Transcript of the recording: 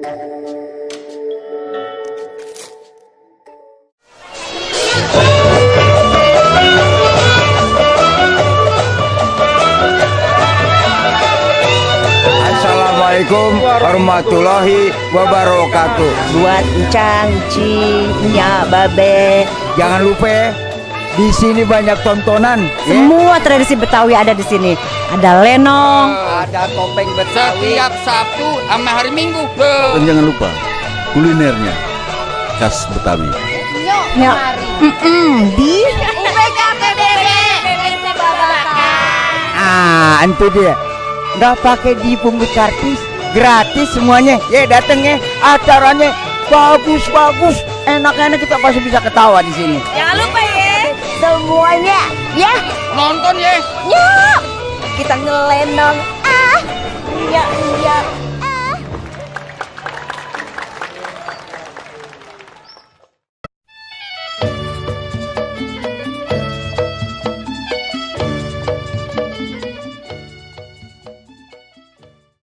Assalamualaikum warahmatullahi wabarakatuh. Buat cangcingnya babe. Jangan lupa ya, di sini banyak tontonan. Semua tradisi Betawi ada di sini. Ada lenong, Ada topeng Betawi. Setiap Sabtu sama hari Minggu. Dan jangan lupa kulinernya khas Betawi. ya, di Itu dia. Nggak pakai dipungut kartis, gratis semuanya. Ya dateng ya, acaranya bagus. Enak-enak kita pasti bisa ketawa di sini. jangan lupa ya semuanya ya. Nonton ya. Kita ngelenong. Ya.